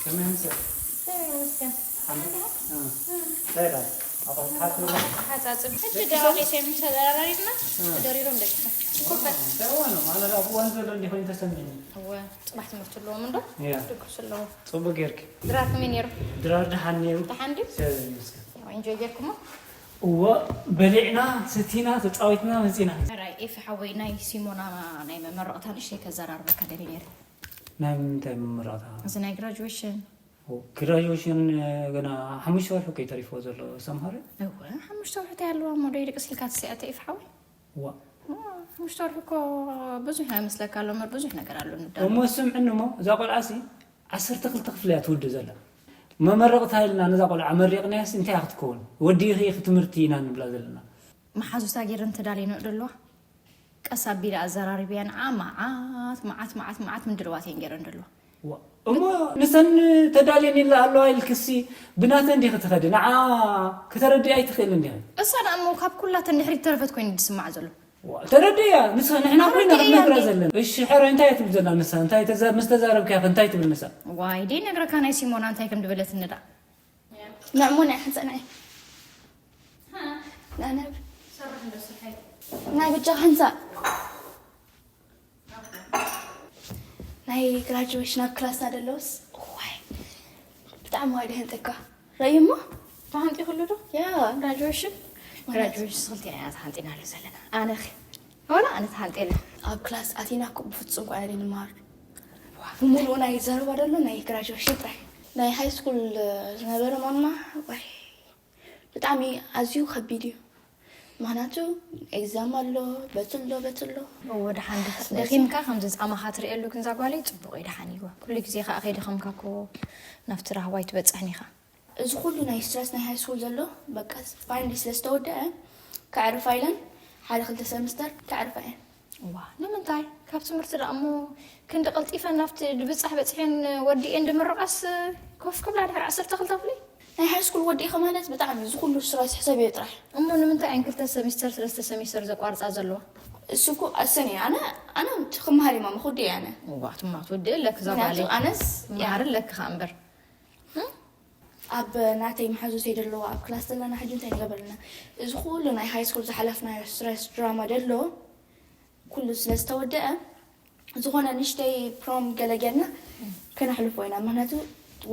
ከመይ ኣምሰል? ይመስገን። ሓመድ? እ። እንታይ ኢላ? ኣቑሑት ሓፍ ኢላ? ሓጻጽብ ሕጂ ደቂሶም? ደቂሶም ተዘራራሪብና እ። ተደሪሮም ደቂሶም። ኮፈ እንታይ እዋኖም? ኣነ ደኣ ብእዋን ዘሎ እንዲኾይኑ ተሰሚዕኒ። እወ፣ ጽባሕ ትምህርቲ ኣለዎም እንዶ? እያ። ድግስ ኣለዎም። ጽቡቅ ጌርኪ። ድራር ከመይ ነይሩ? ድራር ደሓን ነይሩ። ደሓን ድዩ? እግዚኣብሔር ይመስገን። ያው ኢንጆይ ጌርኩሞ? እወ፣ በሊዕና፣ ሰቲና፣ ተጻዊትና መጺና። ራይ ኤፍ ሓወይ ናይ ሲሞና ናይ መመረቕታ ንእሽተይ ከዘራርበካ ደልየ ነይረ። ናይ ምንታይ መመረቕታ? እዚ ናይ ግራጁዌሽን። ኦ፣ ግራጁዌሽን፣ እ፣ ገና ሓሙሽተ ወርሒ እኮ እዩ ተሪፎ ዘሎ ሰምሃር። እወ፣ ሓሙሽተ ወርሒ እንታይ ኣለዋ እሞ ዶ የደቅስ ኢልካ ትስዕተ ኤፍ ሓወይ? ዋ። ዋ፣ ሓሙሽተ ወርሒ እኮ ብዙሕ ኣይመስለካ ኣሎ እምበር ብዙሕ ነገር ኣሎ ንዳሎ። እሞ ስምዕኒ እሞ፣ እዛ ቆልዓሲ ዓሰርተ ክልተ ክፍሊ እያ ትውድእ ዘላ። መመረቕታ ኢልና ነዛ ቆልዓ መሪቕናያስ እንታይ እያ ክትከውን? ወዲእኺ ኢኺ ትምህርቲ ኢና ንብላ ዘለና። መሓዙታ ገይረን ተዳልየን ዶ ኣለዋ? ቀስ ኣቢለ ኣዘራሪበያ ንዓ መዓት፣ መዓት፣ መዓት፣ መዓት ምድልዋት እየን ገይረን ዶ ኣለዋ። ዋ፣ እሞ ንሰን ተዳልየን ኢላ ኣለዋ ኢልክሲ ብናተን ዲኺ ትኸዲ? ንዓ ከተረድያ ኣይትኽእልን ዲኺ? እሳ ደኣ እሞ ካብ ኩላተን ድሕሪት ተረፈት ኮይኑ ዝስማዕ ዘሎ። ዋ፣ ተረድያ፣ ንስ-፣ ንሕና ኮይና ተረድያ ክንነግራ እንዴ? ዘለና። እሺ፣ ሕረ እንታይ እያ ትብል ዘላ ንሳ? እንታይ ተዛ-፣ ምስ ተዛረብካያ ከ እንታይ ትብል ንሳ? ዋይ፣ ደይ ነግረካ ናይ ሲሞና እንታይ ከም ዝበለትኒ ደኣ። ንዕሞ ናይ ሓንሳእ ናይ ናይ ብጃ ሓንሳእ ናይ ግራጁዌሽን ኣብ ክላስና ደለውስ ዋይ ብጣዕሚ ዋይ ደህንጠካ ረዩ እሞ ተሃንጢ ክሉ ዶ ያ ግራጁዌሽን ግራጁዌሽን ስክልቲ ኢና ተሃንጢናሉ ዘለና ኣነኺ ወላ ኣነ ተሃንጢ የለ ኣብ ክላስ ኣቲና እኮ ብፍጹም ኳ ኢና ዘይንመሃር ብምሉኡ ናይ ዘረባ ደሎ ናይ ግራጁዌሽን ጥራይ ናይ ሃይ ስኩል ዝነበረ ማማ ዋይ ብጣዕሚ ኣዝዩ ከቢድ እዩ። ምኽንያቱ ኤግዛም ኣሎ፣ በትሎ በትሎ። እወ ደሓን ደኺምካ ከምዚ ጻማኻ ትርእየሉ ግን እዛ ጓለይ ጽቡቕ እዩ ደሓን እዩ። ኩሉ ግዜ ከኣ ከይደኸምካ እኮ ናብቲ ራህዋይ ትበጽሕን ኢኻ። እዚ ኩሉ ናይ ስትረስ ናይ ሃይ ስኩል ዘሎ በቃ ፋይናሊ ስለ ዝተወደአ ከዕርፋ ኢለን ሓደ ክልተ ሰምስተር ከዕርፋ እየን። እዋ ንምንታይ ካብ ትምህርቲ ደኣ እሞ ክንዲ ቀልጢፈን ናብቲ ድብጻሕ በጺሐን ወዲኤን ድምርቓስ ኮፍ ክብላ ድሕሪ ዓሰርተ ክልተ ክፍሊ ናይ ሃይ ስኩል ወዲእኺ ማለት ብጣዕሚ እዚ ኩሉ ስትረስ ሕሰብዮ ጥራሕ እሞ ንምንታይ እየን ክልተ ሰሚስተር ሰለስተ ሰሚስተር ዘቋርጻ ዘለዋ እሱ እኮ ኣሰን እየ ኣነ ኣነ ክመሃር እየ ማማ ክወዲ እየ ኣነ እዋ ትማ ትወዲ ኣለክ እዛ ምክንያቱ ጓለይ ኣነስ እያ ትመሃር ኣለክ ከኣ እምበር ኣብ ናተይ መሓዙተይ ደለዋ ኣብ ክላስ ዘለና ሕጂ እንታይ ንገበርልና እዚ ኩሉ ናይ ሃይ ስኩል ዝሓለፍናዮ ስትረስ ድራማ ደሎ ኩሉ ስለ ዝተወደአ ዝኾነ ንሽተይ ፕሮም ገለ ጌርና ከነሕልፎ ኢና ምክንያቱ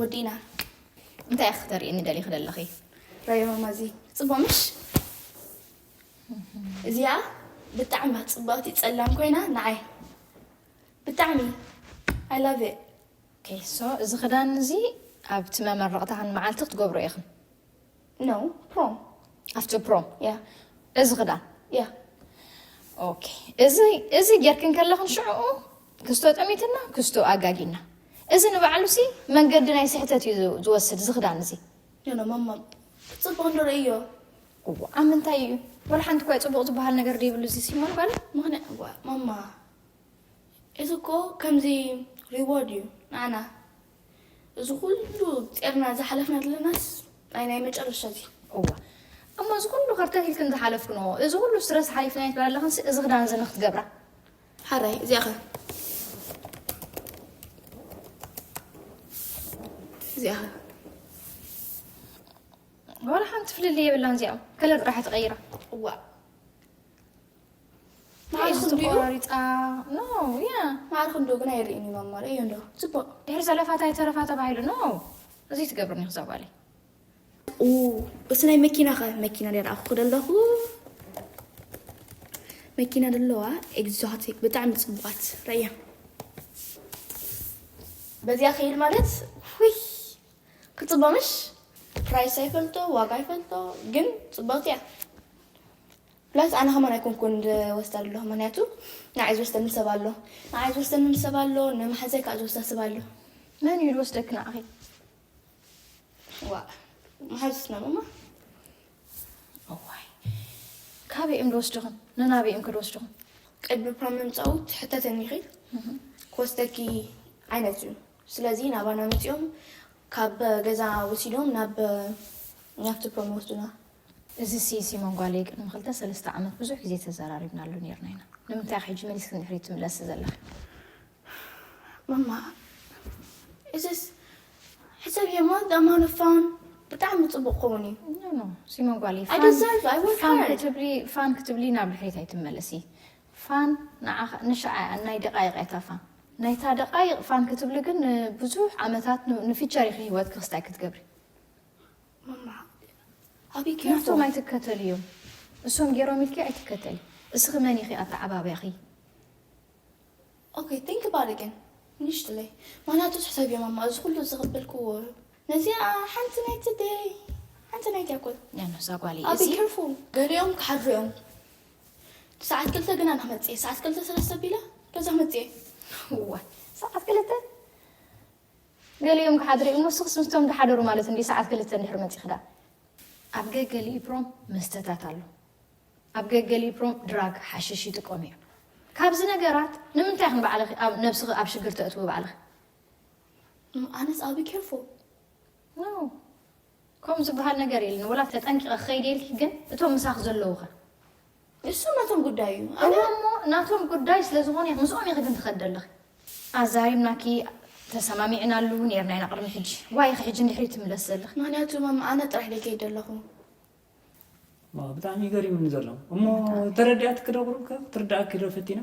ወዲእና እንታይ ኢኺ ክተርእየኒ ደሊኺ ዘለኺ ራዮ ማማ እዚ ፅቡቅ ምሽ እዚኣ ብጣዕሚ ጽብቕቲ ጸላም ኮይና ንዓይ ብጣዕሚ I love it okay so እዚ ክዳን እዚ ኣብቲ መመረቕታኽን መዓልቲ ክትገብሮ ኢኽን No, prom. ኣብቲ ፕሮም Yeah, እዚ ክዳን yeah. ኦኬ እዚ እዚ ጌርክን ከለኽን ሽዕኡ ክስቶ ጠሚትና ክስቶ ኣጋጊና እዚ ንባዕሉ ሲ መንገዲ ናይ ስሕተት እዩ ዝወስድ እዚ ክዳን እዚ ዮኖ ማማ ጽቡቅ እንዶ ርእዮ እዋ ኣብ ምንታይ እዩ ወላ ሓንቲ እኳ ጽቡቅ ዝበሃል ነገር ዘይብሉ እዚ ሲሞን ጓል ምኽንያት እዋ ማማ እዚ እኮ ከምዚ ሪዋርድ እዩ ንዓና እዚ ኩሉ ጤርና ዝሓለፍና ዘለናስ ናይ ናይ መጨረሻ እዚ እዋ እሞ እዚ ኩሉ ከርተት ኢልክን ዝሓለፍክንዎ እዚ ኩሉ ስትረስ ሓሊፍናዮ ትብላ ኣለኽንሲ እዚ ክዳን እዚ ንክትገብራ ሓራይ እዚኣ ኸ እዚኣ ኸ ዋላ ሓንቲ ፍልልይ የብላን እዚኣ ከለር ጥራሕ ትቐይራ እዋ መዓርኩ እንዲዩ ቆራሪፃ ኖ ያ መዓርኩ እንዶ ግን ኣይርእን እዩ ማማ ርእዮ እንዶ ፅቡቅ ድሕሪ ዘለፋታ ይተረፋ ተባሂሉ ኖ እዚ ትገብርኒ ክዛ ጓለይ ኡ፣ እቲ ናይ መኪና ኸ መኪና ደኣ ረኣኹ ደለኹ መኪና ደለዋ ኤግዞቲክ ብጣዕሚ ፅቡቓት ረእያ በዚኣ ኸይድ ማለት ውይ ክፅባ ምሽ ፕራይስ ኣይፈልጦ ዋጋ ኣይፈልጦ ግን ፅብቕቲ እያ ፕላስ ኣነ ከማን ኣይኮንኩን ዝወስዳ ዘለኹ ምክንያቱ ንዓይ ዝወስደኒ ሰብ ኣሎ ንዓይ ዝወስደኒ ሰብ ኣሎ ንመሓዛይ ከዓ ዝወስዳ ሰብ ኣሎ መን እዩ ዝወስደኪ ንዓኺ ዋ መሓዙትና ማማ እዋይ ካበይ እዮም ዝወስድኹም ነናበይ እዮም ክድወስድኹም ቅድሚ ፕሮም ምምፃኡ ትሕተተኒ ኢኺ ክወስደኪ ዓይነት እዩ ስለዚ ናባና መፂኦም ካብ ገዛ ወሲዶም ናብ ናብቲ ፕሮም ይወስዱና እዚ ሲ ሲሞን ጓለይ ቅድሚ ክልተ ሰለስተ ዓመት ብዙሕ ግዜ ተዘራሪብናሉ ነርና ኢና ንምንታይ ሕጂ መሊስኪ ንድሕሪት ትምለሲ ዘለኺ ማማ እዚስ ሕሰብ የማ ዳማኖ ፋን ብጣዕሚ ጽቡቅ ክኸውን እዩ። ኖ ኖ ሲሞን ጓለይ I deserve I work ፋን hard ክትብሊ ፋን ክትብሊ ናብ ድሕሪት ኣይትመለሲ። ፋን ንዓኻ ንሽዓ ናይ ደቃይቕ እያ እታ ፋን ናይታ ደቃይቕ ፋን ክትብሊ ግን ንብዙሕ ዓመታት ን- ንፊቸር ኢኺ ህይወትኪ ክስታይ ክትገብሪ። ማማ ኣቢ ናቶም ኬርፉል ኣይትከተልዮም። እሶም ገይሮም ኢልኪ ኣይትከተሊ። እስኺ መን ኢኺ ኣተዓባብያኺ? Okay think about it ግን ንሽጥለይ ማናቱ ትሕሰብ እየ ማማ እዚ ኩሉ ዝኽበልክዎ ነዚኣ ሓንቲ ናይ ትደይ ሓንቲ ናይ ጃኮል ያኖዛ ጓሊ ኣቢ እዚ ኬርፉል ገሊኦም ክሓድሩ እዮም ሰዓት ክልተ ግና ናመፅእ ሰዓት ክልተ ሰለስተ ቢላ ገዛ መፅእ እዋ ሰዓት ክልተ ገሊኦም ክሓድሩ እዮም። ንስኽስ ምስቶም ዝሓደሩ ማለት እንዲ ሰዓት ክልተ እንድሕር መፂኽዳ ኣብ ገገሊኡ ፕሮም መስተታት ኣሎ። ኣብ ገገሊኡ ፕሮም ድራግ ሓሽሽ ይጥቀሙ እዮም። ካብዚ ነገራት ንምንታይ ይኹን ባዕልኺ ኣብ ነብስኺ ኣብ ሽግር ተእትዊ ባዕልኺ? ኣነስ ኣቢ ኬርፉል ኖ ከምኡ ዝበሃል ነገር የለን። ወላ ተጠንቂቐ ክኸይድ የልኪ ግን እቶም ምሳኺ ዘለዉኸ? እሱ ናቶም ጉዳይ እዩ እሞ እሞ ናቶም ጉዳይ ስለ ዝኾነ ምስኦም ኢኺ ግን ትኸዲ ኣለኺ። ኣዛሪብናኪ ተሰማሚዕናሉ ነርና ኢና ቅድሚ ሕጂ። ዋይ ኢኺ ሕጂ እንድሕሪ ትምለስ ዘለኺ? ምክንያቱ ማማ ኣነ ጥራሕ ደይ ከይድ ኣለኹ ዋው፣ ብጣዕሚ ገሪሙኒ ዘሎ እሞ ተረዲኣትኪ ዶ ቁሩብ ከ ክትርድኣኪ ዶ ፈቲና?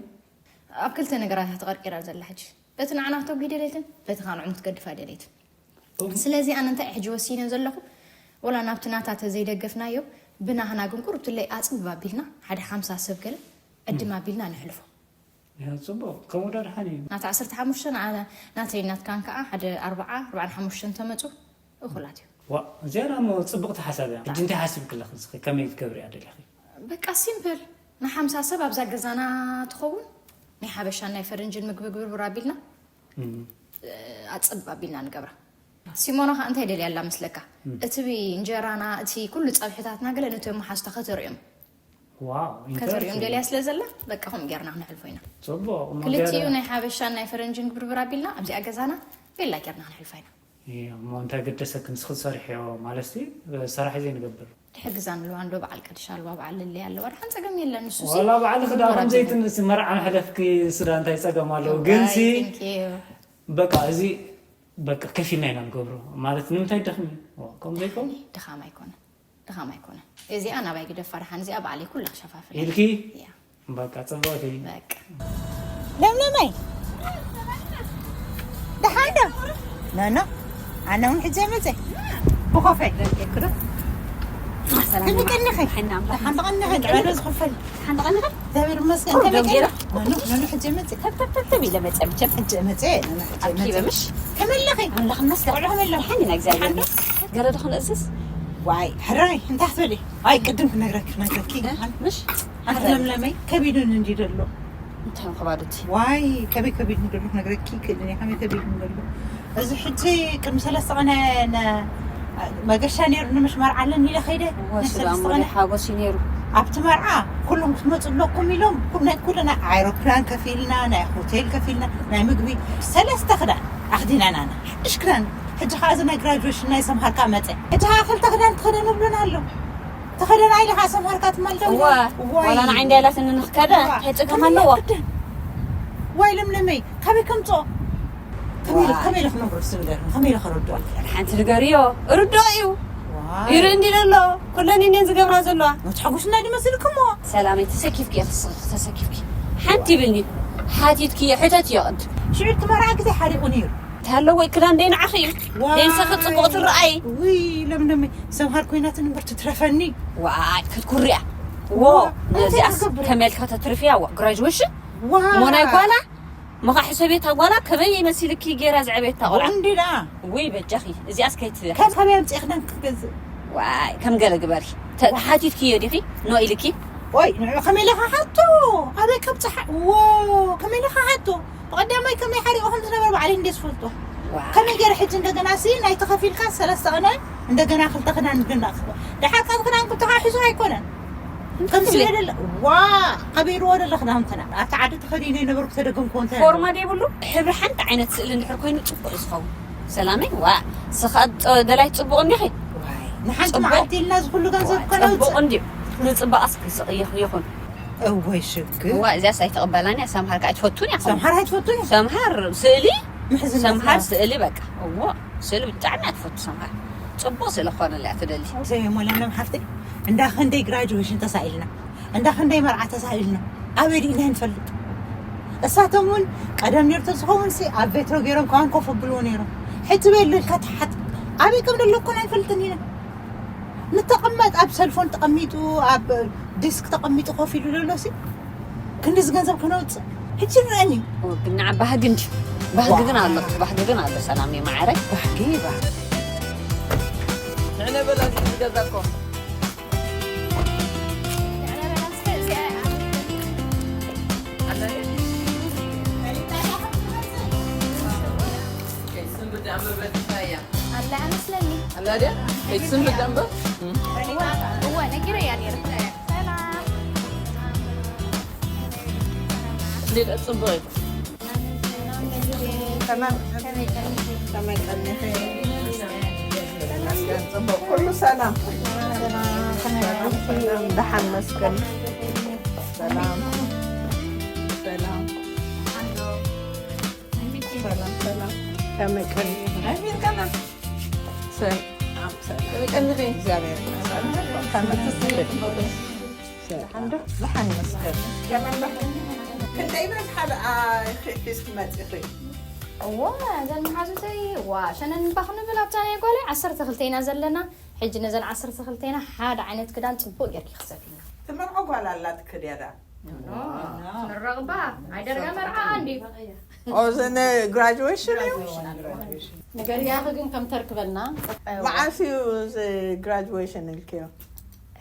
ኣብ ክልተ ነገራት እያ ተቐርቂራ ዘላ ሕጂ። በቲ ንዓና ክተጉሂ ደለይትን በቲ ከዓ ንዕኡ ክትገድፋ ደለይትን። ስለዚ ኣነ እንታይ ሕጂ ወሲነ ዘለኹ ወላ ናብቲ ናታ ተዘይደገፍናዮ ብናህና ግን ቁርብትለይ ኣፅብብ ኣቢልና ሓደ ሓምሳ ሰብ ገለ ዕድም ኣቢልና ንሕልፎ። ያ ጽቡቕ፣ ከምኡ ዶ ደሓን እዩ። ናታ ዓሰርተ ሓሙሽተ ንዓ- ናተይ ናትካን ከዓ ሓደ ኣርባዓ ኣርባዓን ሓሙሽተን ተመፁ እኹላት እዩ። ዋ፣ እዚኣ ደኣ እሞ ጽብቕቲ ሓሳብ እያ። ሕጂ እንታይ ሓሲብኪ ኣለኺ ንስኺ? ከመይ ክትገብሪ እያ ደሊኺ? በቃ ሲምፕል ንሓምሳ ሰብ ኣብዛ ገዛና ትኸውን ናይ ሓበሻን ናይ ፈረንጅን ምግቢ ግብርብር ኣቢልና እም፣ ኣፅብ ኣቢልና ንገብራ። ሲሞና ከዓ እንታይ ደልያ ኣላ መስለካ? እቲ እንጀራና እቲ ኩሉ ፀብሕታትና ገለ ነቶም መሓዝታ ከተርእዮም ዋው፣ ከተርእዮም ኢንተረስቲንግ። ደልያ ስለ ዘላ በቃ ከምኡ ጌርና ክነሕልፎ ኢና። ጽቡቕ፣ እሞ ክልቲኡ ገለ- ናይ ሓበሻን ናይ ፈረንጅን ግብርብር ኣቢልና ኣብዚኣ ገዛና ቤላ ጌርና ክነሕልፋ ኢና። እዮ፣ እሞ እንታይ ገደሰኪ ንስኺ ትሰርሕዮ ማለት ሲ ሰራሕ ዘይ ንገብር። ትሕግዛ ንለዋ እንዶ በዓል ቀድሻ ኣለዋ በዓል ልለይ ኣለዋ ድሓን ፀገም የለን ንሱ ሲ ዋላ ባዕልኺ ዳ ከም ዘይትንሲ መርዓ መሕለፍኪ ስዳ እንታይ ጸገም ኣለዎ? ግን ሲ Thank you። በቃ እዚ በቃ ከፊልና ኢና ንገብሮ ማለት ንምንታይ ደኽሚ ከምኡ ዘይኮን ድኻም ኣይኮነን ድኻም ኣይኮነን። እዚኣ ናባይ ግደፋ ድሓን እዚኣ በዓለይ ኩላ ክሸፋፍል ኢልኪ እያ። በቃ ጽብቕቲ በቃ ለምለመይ ደሓን ዶ? ኖኖ ኣነ እውን ሕጂ መፀ ብኮፈ ክዶ ከመይ ቀኒኺ? ደሓን ተቐኒኺ ጥዕና ዝኸፈል ሓንቲ ቀኒኺ እግዚኣብሔር ይመስገን። ከመይ ቀኒኺ? ኖኖ ኖኖ ሕጂ መፀ ተብተብተብ ኢለ መፀ። መቸም ሕጂ መፀ ኖኖ ሕጂ መፀ ኣኪበ ምሽ ከመይ ኣለኺ? ኣምላኽ ይመስገን። ቆልዑ ከመይ ኣለዉ? ሓኒ ናይ እግዚኣብሔር ገለ ዶ ክንእዝዝ? ዋይ ሕራይ እንታይ ክትበሊ? ዋይ ቅድም ክነግረኪ ክነግረኪ ምሽ ኣንቲ ለምለመይ ከቢዱን እንዲ ደሎ እንታይ ምኽባዱቲ ዋይ ከመይ ከቢድ እንደሎ ክነግረኪ ይክእልን እየ ከመይ ከቢድ እንደሎ እዚ ሕጂ ቅድሚ ሰለስተ ቀነ መገሻ ነይሩ ንምሽ መርዓለን ኢለ ከይደ ወስዳሞ ሓጎስ ነይሩ ኣብቲ መርዓ ኩሎም ክትመፁ ኣለኩም ኢሎም ናይ ኩልና ኣይሮፕላን ከፊልና ናይ ሆቴል ከፊልና ናይ ምግቢ ሰለስተ ክዳን ኣክዲናናና ሓድሽ ክዳን ሕጂ ከዓ እዚ ናይ ግራጁዌሽን ናይ ሰምሃርካ መፀ ሕጂ ከዓ ክልተ ክዳን ትኸደን ብሉና ኣሎ ተኸደና ኢለ ከዓ ሰምሃርካ ትማል ደው እዋ ዋላ ንዓይ እንዳይላትኒ ንክከደ እንታይ ፀገም ኣለዎ ዋይ ለምለመይ ካበይ ከምፅኦ ከመይ ኢለ ክነግሮ ዝብል ከመይ ኢለ ከረድኦ ሓንቲ ንገርዮ ርድኦ እዩ ይርኢ እንዲ ዘሎ ኩለን እኔን ዝገብራ ዘለዋ መትሐጉስና ድመስልክሞ ሰላመይ ተሰኪፍኪ ተሰኪፍኪ ሓንቲ ይብልኒ ሓቲትክዮ ሕተትዮ ቅድ ሽዑ ትመርዓ ግዜ ሓሪቑ ነይሩ ታለዎ ክዳን ደይ ንዓኺ እዩ ደይ ሰኺ ፅቡቕ ትረኣይ ውይ ለምለመይ ሰምሃር ኮይናትን እምበር ትትረፈኒ ዋይ ክትኩርያ ዎ ነዚኣስ ከመልካ ተትርፍያ ዋ ግራጅዌሽን ሞናይ ጓላ ምኻ ሕሰቤታ ጓላ ከመይ መሲልኪ ጌራ ዝዕቤታ ቆልዓ እንዲዳ ውይ በጃኺ እዚኣስ ከይት ካብ ካበይ ኣምፅእኽናን ክገዝእ ዋይ ከም ገለ ግበሪ ተሓቲትክዮ ዲኺ ኖ ኢልኪ ወይ ንዑ ከመይ ኢለ ክሓቶ ኣበይ ከብፅሓ ዎ ከመይ ኢለ ክሓቶ ብቐዳማይ ከመይ ሓሪቑ ከም ዝነበረ ባዕለይ እንደ ዝፈልጦ ከመይ ገይረ ሕጂ እንደገና ሲ ናይ ተኸፊልካ ሰለስተ ቐነ እንደገና ክልተ ክዳን ንግና ክዳን ደሓር ካብ ክዳን ክተሓሒዙ ኣይኮነን ከምዚ ደለ ዋ ከበይርዎ ደለ ክዳን ክዳን ኣብቲ ዓዲ ተኸዲነ ነበርኩ ተደገምኩ እንተ ፎርማ ደይብሉ ሕብሪ ሓንቲ ዓይነት ስእሊ እንድሕር ኮይኑ ፅቡቅ እዩ ዝኸውን ሰላመይ ዋ ስኻ ደላይ ፅቡቅ እንዲኺ ንሓንቲ መዓልቲ ኢልና ዝኩሉ ገንዘብ ከነውፅእ ፅቡቅ እንድዩ ንፅባቀስ ክንስቅ ይኹን እወይ ሽግር ዋ እዚያስ ኣይተቐበላን እያ ሰምሃር ከዓ ትፈቱን እያ ሰምሃር ኣይትፈቱን እያ ሰምሃር ስእሊ ምሕዝነት ሰምሃር ስእሊ በቃ እዎ፣ ስእሊ ብጣዕሚ እያ ትፈቱ ሰምሃር። ጽቡቕ ስእሊ ክኾነላ እያ ትደሊ። ሰበይ ሞለሎም ሓፍተይ፣ እንዳ ክንደይ ግራጁዌሽን ተሳኢልና፣ እንዳ ክንደይ መርዓ ተሳኢልና፣ ኣበይ ርኢና ንፈልጥ? እሳቶም እውን ቀደም ነይሩ ተዝኸውን ሲ ኣብ ቬትሮ ገይሮም ከማን ኮፍ ኣብልዎ ነይሮም። ሕጂ በሉ ኢልካ ትሓት፣ ኣበይ ከም ደሎ እኮ ኣይፈልጥን ኢና። ንተቐመጥ ኣብ ሰልፎን ተቐሚጡ ኣብ ዲስክ ተቐሚጡ ኮፍ ኢሉ ዘሎ ሲ ክንዲዚ ገንዘብ ክነውፅእ ሕጂ ንረአኒ። ግን ንዓ ባህጊ እንዲ ባህጊ ግን ኣሎ፣ እቲ ባህጊ ግን ኣሎ። ሰላም እየ ማዕረ። ባህጊ ባህጊ። ንዕነ በላ እዚ ዝገዛኮ። ስም ብዳምበር በልታ እያ። ኣላ መስለኒ። ኣላ ድያ? እይ ስም ብዳምበር? እወ፣ እወ፣ ነጊረ እያ ነይረ። ሰላም። እንዴት ጽቡቅ እዩ። ሰላም። ከመይ ቀኒኺ? ጽቡቅ፣ ኩሉ ሰላም። ሰላም፣ ደሓን መስገን። ሰላም። ሰላም። ሰላም፣ ሰላም። ከመይ ቀኒኺ? ሰላም፣ ሰላም። ከመይ ቀኒኺ? እግዚኣብሔር ይመስገን። ከመይ ትስሊ? ሰላም። ደሓን መስገን። ክንደይ በዝሓ ደኣ ኢኺ ሒዝኪ መጺኺ? እዋ፣ እዘን መሓዙተይ፣ ዋ፣ ሸነን እባ ክንብል ኣብታ ናይ ጓለይ ዓሰርተ ክልተ ኢና ዘለና። ሕጂ ነዘን ዓሰርተ ክልተ ኢና ሓደ ዓይነት ክዳን ጽቡቕ ጌርኪ ክሰፊና። ትመርዖ ጓል ኣላትኪ ድያ ደኣ? ኖ፣ ኖ። ክንረቕባ፣ ኣይደርጋ መርዓ እንድዩ። ኦ፣ እዚ ንግራጁዌሽን እዩ? ንገርያኺ ግን ከም ተርክበልና። መዓስ እዩ እዚ ግራጁዌሽን ኢልክዮ?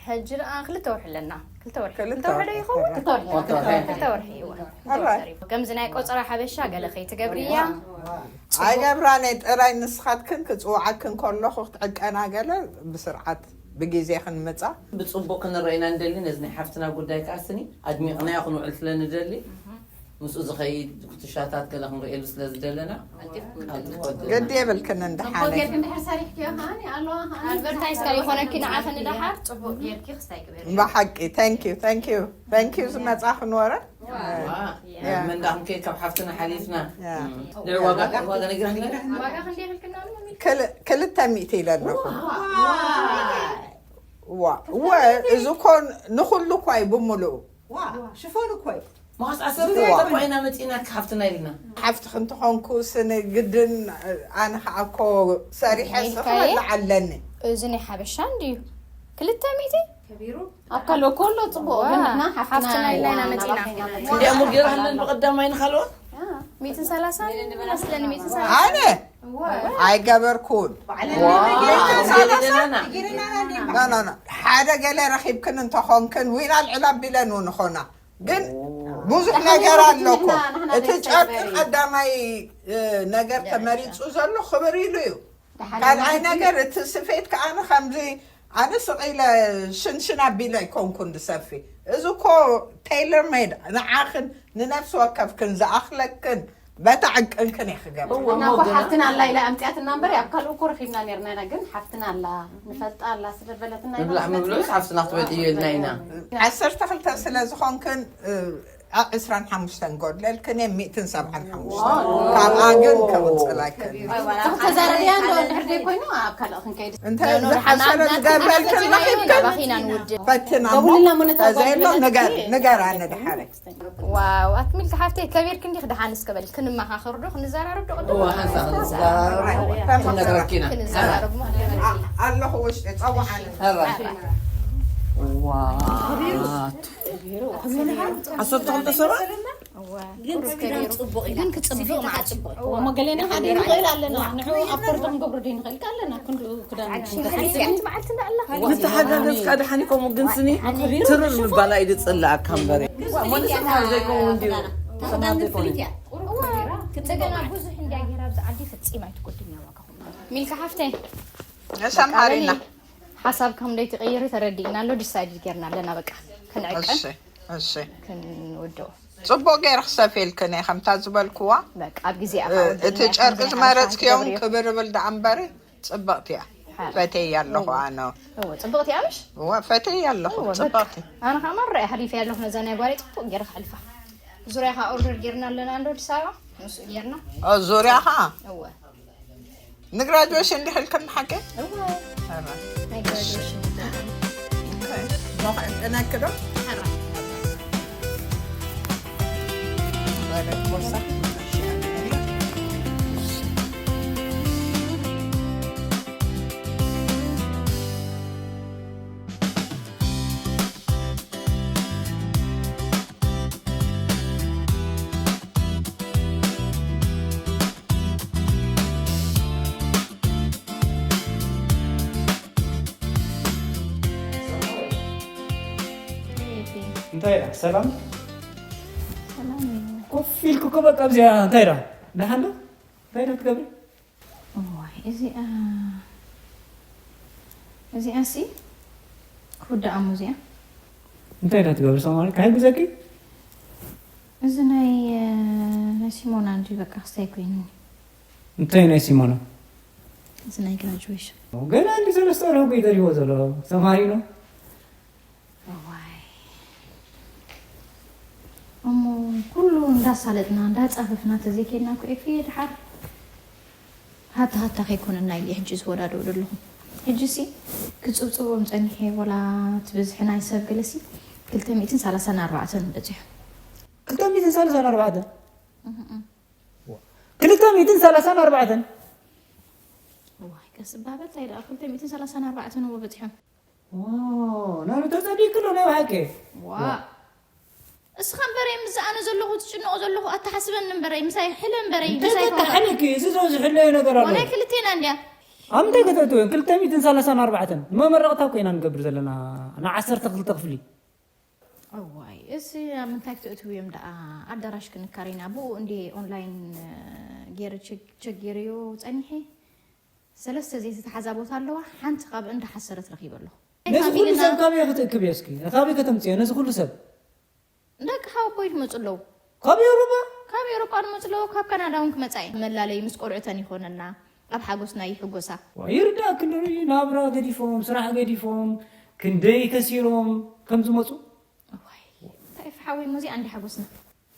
ሕጂ ደኣ ክልተ ወርሒ ኣለና። ክልተ ወርሒ። ክልተ ክልተ ወርሒ ዶ ወርሒ። ይኸውን? ክልተ ወርሒ። ክልተ ወርሒ። ክልተ ወርሒ እዩ። ክልተ ኣራይ። ወርሒ እዩ። ከምዚ ናይ ቆጸራ ሓበሻ ገለ ከይትገብርያ። ኣይገብራን እየ፣ ጥራይ ንስኻትክን ክጽውዓክን ከለኹ ክትዕቀና ገለ ብስርዓት ብግዜ ክንመጻ። ብጽቡቕ ክንረአይና ንደሊ፣ ነዚ ናይ ሓፍትና ጉዳይ ከኣ ስኒ ኣድሚቕናዮ ክንውዕል ስለ ንደሊ፣ ምስኡ ዝኸይድ ኩትሻታት ገለ ክንርእየሉ ስለ ዝደለና፣ ቃል ትቆድል። ግዲ የብልክን እንድሓነይ። ጽቡቕ ጌርክ እንድሕር ሰሪሕክዮ ከኣኒ ኣለዋ ከኣኒ። ኣድቨርታይዝ ካብ ይኾነኪ ንዓኺ ንደሓር ጽቡቕ ጌርኪ ክስታይ ግበሪ። ብሓቂ፣ thank you፣ thank you፣ thank you ዝመጻ ክንወረ። ዋ፣ ያ። መንዳኹም ከይድ ካብ ሓፍትና ሓሊፍና። ያ። እም። ልዕሊ ዋጋ፣ ዋጋ ነጊራኒ። ዋጋ ክንደይ ኢልክና ኣሎ? ክል-፣ ክልተ ሚእቲ ኢለ ኣለኹ። ዋ። ዋ፣ እወ፣ እዚ እኮ ንኹሉ እኳ እዩ ብምሉኡ። ዋ፣ ሽፎን እኮ እዩ። መኸስ ዓሰርተ ዋ። ክልተ እኮ ኢና መጺእና ሓፍትና ኢልና። ሓፍትኺ እንተኾንኩ ስኒ ግድን ኣነ ኸዓ እኮ ሰሪሐ ሜልካዬ? ስኽበላ ኣለኒ። እዚ ናይ ሓበሻ እንድዩ። ክልተ ሚእቲ? ከቢሩ። ኣብ ካልኦ ኮሎ ጽቡቕ፣ ዋ፣ ግን ንሕና ሓፍትና ሓፍትና ኢልና ኢና ኢና መጺና። ናባኺ ኢና መጺና። እንዲያሞ ጌርሃለን ብቐዳማይ ንኻልኦት? ያ። ሚእትን ሰላሳን መስለኒ፣ ሚእትን ሰላሳን። ኣነ? እወ። ኣይገበርኩን። ባዕለን ዋ፣ ገይረናና። ኖ፣ ኖ፣ ኖ። ሓደ ገለ ረኺብክን እንተኾንክን፣ ዊና ኣልዕል ኣቢለን እውን ኾና። ግን ብዙሕ ንሕና ነገር ገይርና ኣሎ እኮ። ንሕና፣ ንሕና እቲ ናይ ጨርቂ ሳይበሪ። ቀዳማይ፣ እ፣ ነገር ተመሪጹ ዘሎ ክብር ኢሉ እዩ። ደሓን ካልኣይ ማለት ነገር፣ እዩ። እቲ ስፌት ከኣ ከምዚ ኣነ ስቕ ኢለ ሽንሽን ኣቢለ ኣይኮንኩን ዝሰፊ። እዚ እኮ ቴይለር ሜድ ንዓኽን ንነፍሲ ወከፍክን ዝኣኽለክን በታ ዕቅንክን እየ ክገብር። እወ፣ እና እሞ እኮ ገና ሓፍትና ኣላ ኢላ ኣምጽኣትና እምበር፣ ኣብ ካልእ እኮ ረኺብና ነርና ኢና፣ ግን ሓፍትና ኣላ፣ ንፈልጣ ኣላ ስለ በለትና ኢና ምብላዕ ዝመጽና። ምብልዑስ ሓፍትና ክትበልዕዮ ኢልና ኢና። ዓሰርተ ክልተ ስለ ዝኾንክን፣ እ፣ ዓ-፣ ዕስራን ሓሙሽተን ጎድለልክን እየ፣ ሚእትን ሰብዓን ሓሙሽተን። ዋው። ካብኣ ግን ከውጽለክን። ተዛረብያ እንዶ እንድሕር ዘይኮይኑ ኣብ ካልእ ክንከይድ። እንተ ኖ፣ ኖ፣ ዝሓሰረ ናብቲ ዝገብረልክን ናብቲ ረኺብክን? ናባኺ ኢና ንውድእ። ፈትና እሞ። ደውልና እሞ ነታ ተዘይሎ ጓል ንገር፣ ንገር ኣነ ደሓረ። ዋው፣ ኣቲ ሚልካ ሓፍተይ፣ ከቢርክ እንዲኽ ደሓን እስከ በል፣ ክንመኻኸር ዶ፣ ክንዘራረብ ዶ፣ ቅድም እዋ፣ ሓንሳእ ክንዘራረብ። ክንዘራረብ። ክንነግረኪ ኢና። ክንዘራረብ ማለት እዩ። ኣ-፣ ኣለኹ ውሽጢ፣ ጸውዓኒ። ኧረ። ዋው። ዓሰርተ ክልተ ሰባት? እዋ፣ ግን ቁሩብ ክዳን ከቢሩ። ጽቡቕ ኢላ። ግን ክጽብቕ ስፌታ ማለት ጽቡቕ። እዋ፣ እሞ ገሌና ሓደ ንኽእል ኣለና። ንዑ ኣኮርዶ ክንገብሮ ዶ ንኽእል ኣለና? ክንዱ ክዳን ሓንቲ መዓልቲ እንዳኣላ። ምትሓጋገዝካ ደሓን እዩ፣ ከምኡ ግን ስኒ ኣከቢሩ ትርር ምባል ኣይድጽላእካ እምበረ። ዋ፣ ሞኒሳ ፍሉይ እያ። ዘይከውን እንድዩ። ተኸዳን ግን ፍሉይ እያ። እዋ፣ እንደገና ብዙሕ እንድያ ጌራ ኣብዚ ዓዲ ፈጺማ ኣይትጎድኛ ዋጋኹም። ሚልካ ሓፍተይ። እሺ፣ ኣምሃሪና። ሓሳብ ከም ደይ ትቕይሪ ተረዲእና ኣሎ፣ ዲሳይድ ጌርና ኣለና፣ በቃ፣ ክንዕቀን እሺ፣ እሺ። ክንውድኦ። ጽቡቕ ገይረ ክሰፍየልክን እየ፣ ከምታ ዝበልክዋ። በቃ፣ ኣብ ግዜ እ-፣ ኣኻ ወዲ እቲ ናይ ጨርቂ ከምዚ ዝመረጽክዮም ሓበሻ ክብር ይብል ደኣ እምበሪ፣ ጽብቕቲ እያ። ሓ-፣ ፈትየያ ኣለኹ እዎ። ኣነ። እዎ፣ ጽብቕቲ እያ፣ ምሽ? እዎ፣ ፈትየያ ኣለኹ፣ እዎ፣ በቃ። ጽብቕቲ። ኣነ ኸኣ ማራ እየ ሓሊፈያ ኣለኹ፣ ነዛ ናይ ጓለይ ጽቡቕ ገይረ ከሕልፋ። ዙርያ ኸኣ ኦርደር ጌርና ኣለና፣ እንዶ ኣዲስ ኣበባ። ምስኡ ጌርና ዙርያኻ እወ ንግራጁዌሽን እንዲሕ ኢልከም ንሓቂ እወ ናይ ግራጁዌሽን ሞኽዕን ጥናክዶ ሕራ ወረድ ቦርሳ እንታይ ኢላ ሰላም ኮፍ ኢልኩ እኮ በቃ ኣብዚኣ እንታይ ኢላ ደሓን ዶ እንታይ ኢላ ትገብሪ እዋይ እዚኣ እዚኣ ሲ ክውዳኣ እሞ እዚኣ እንታይ ኢላ ትገብሪ ሰማሪ ክሕግዘኪ እዚ ናይ ናይ ሲሞና እንጂ በቃ ክስታይ ኮይኑ እንታይ ናይ ሲሞና እዚ ናይ ግራጁዌሽን ገና እንዲ ሰለስተ ወርሒ እኮ ይደልዎ ዘሎ ሰማሪ ነው እዋይ እሞ ኩሉ እንዳሳለጥና እንዳፃፈፍና ተዘይኬድና እኮ ኤፍየ ድሓር ሃታ ሃታ ከይኮነና ኢለ ሕጂ ዝወዳድኦ ዘለኹ ሕጂ ሲ ክፅብፅቦም ፀኒሐ ወላ ትብዝሒ ናይ ሰብ ገለሲ ክልተ ሚእትን ሰላሳን ኣርባዕተን በፂሑ ክልተ ሚእትን ሰላሳን ኣርባዕተን ክልተ ሚእትን ሰላሳን ኣርባዕተን ዋይ ቀስ እባ በል እንታይ ደኣ ክልተ ሚእትን ሰላሳን ኣርባዕተን እዎ በፂሖም ናሉ ተፀዲቅሎ ናይ ብሓቂ ዋ እስኻ እምበረይ ምስ ኣነ ዘለኹ ትጭነቑ ዘለኹ ኣተሓስበኒ እምበረይ ምሳይ ሕለ እምበረይ ምሳይ እንታይ ተሓልኪ እዚ ሰው ዝሕለዩ ነገር ኣሎ ናይ ክልቴና እንድያ ኣብ እንታይ ከተእትወን ክልተ ሚእትን ሰላሳን ኣርባዕተን መመረቕታ እኮ ኢና ንገብር ዘለና ንዓሰርተ ክልተ ክፍሊ እዋይ እዚ ኣብ ምንታይ ክትእትው እዮም ደኣ ኣዳራሽ ክንካር ኢና ብኡ እንዴ ኦንላይን ገይረ ቸክ ገይረዮ ፀኒሐ ሰለስተ ዘይተተሓዛ ቦታ ኣለዋ ሓንቲ ካብ እንዳ ሓሰረት ረኺበ ኣለኹ ነዚ ኩሉ ሰብ ካበይ ክትእክብ እየ እስኪ ካበይ ከተምፅዮ ነዚ ኩሉ ሰብ ደቂ ሓወቦይ ክመፁ ኣለዉ ካብ ኤውሮጳ ካብ ኤውሮጳ ንመፁ ኣለዉ ካብ ካናዳ እውን ክመፃ እዩ መላለይ ምስ ቆልዑተን ይኾነና ኣብ ሓጎስና ይሕጎሳ ይርዳእክ ንርኢ ናብራ ገዲፎም ስራሕ ገዲፎም ክንደይ ከሲሮም ከም ዝመፁ እዋይ እንታይ ፍሓወይ ሙዚኣ እንዲ ሓጎስና